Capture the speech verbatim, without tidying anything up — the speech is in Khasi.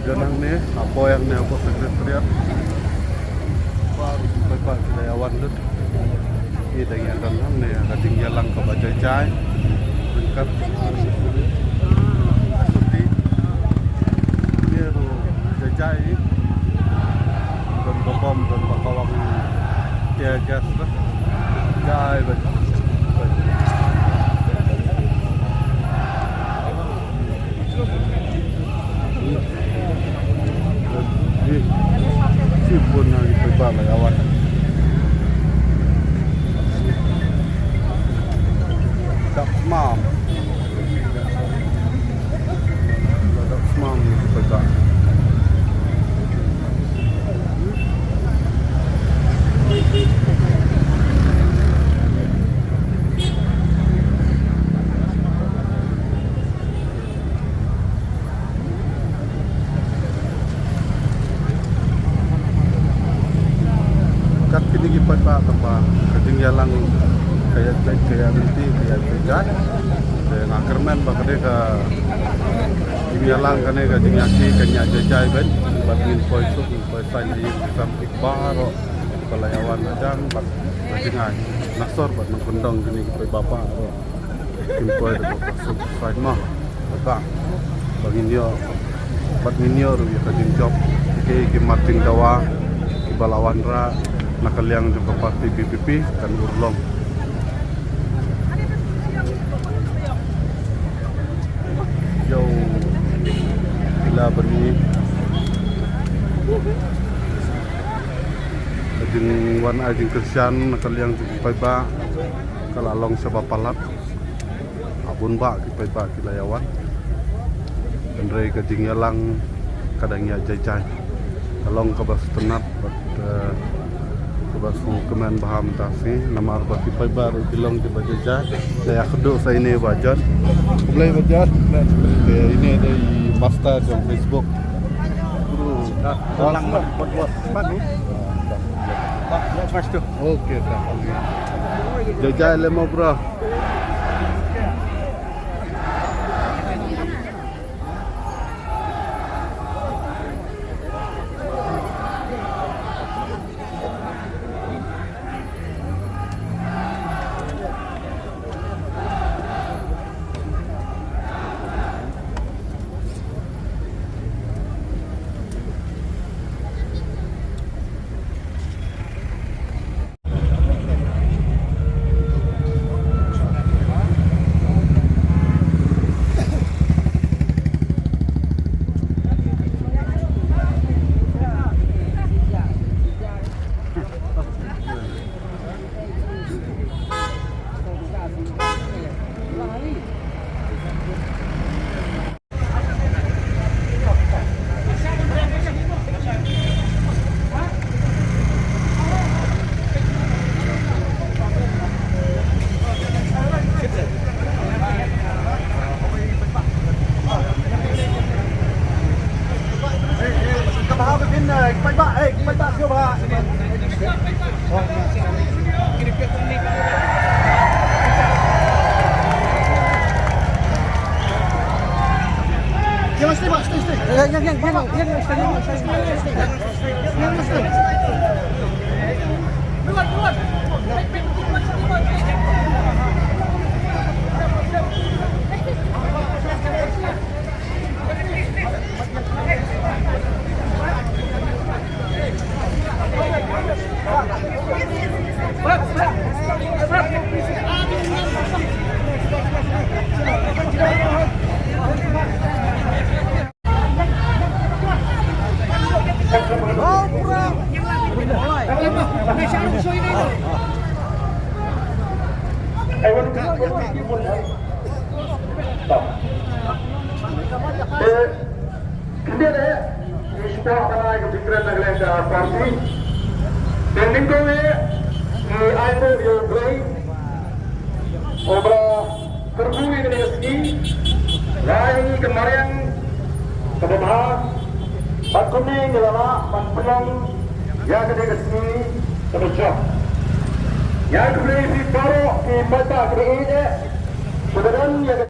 Don hangne, hapoh hangne, hapoh Secretariat. Baroh ki paidbah ki la ïa wan lut. Ki dang ïa don hangne, ka jingïalang kaba jai jai. Ryngkat, ah, suti. Ki ruh jai jai. Don ba bom, don ba kawang tear gas. Jai bad. Shibun na ki paidbah la ïa wan. Dap smam. Dap smam na ki paidbah. Kat kine ki paidbah, tang ba ka jingïalang ka ïa jai, ka ïa lynti, ka ïa jai. Te nga kyrmen ba ka dei ka jingïalang kane ka jingïakhih kan ïa jai jai bad, bad ngin poi suk, ngin poi saiñ ïa ki sam ki baroh ba la ïa wan hajan bad ka jingai na sor bad na kyndong kine ki paidbah baroh. Kin poi da ka suk saiñ mo. Ba, ba ngin ïoh, bad ngin ïoh ruh ïa ka jingjop. Ki, ki mat jingdawa kiba la wanrah na ka liang jong ka party V P P kan urlong. Ïoh, ila bani. Ka jingwan ai jingkyrshan na ka liang jong ki paidbah ka la long shaba palat. A bun bah ki paidbah ki la ïa wan. Hynrei ka jingïalang ka dang ïa jai jai. Ka long kaba sngewtynnat bad, eh, kaba sngewkmen bha mynta shi namar ba ki paidbah ruh ki long kiba jai jai. Te ïa kdew sa ine ba jan. Khublei ba jan. Te ine dei i master jong Facebook. Dah, dah lang bad, bad, bad, bad, ni. Dah, dah, smash tu. Okay, dah. Jai jai lemo, bro. Khyndiat eh, ngi sngewbha ban ai ka jingkren na ka liang ka party. Te nyngkong eh, ngi ai nguh ïa U Blei uba la kyrkhu ïa kane ka sngi, la ai ïa ngi ka mariang kaba bha, bad kumne ngi la lah ban pynlong ïa kane ka sngi kaba jop. Ngi ai khublei ïa phi baroh ki paidbah kiba ïeit eh, kiba don ïa ka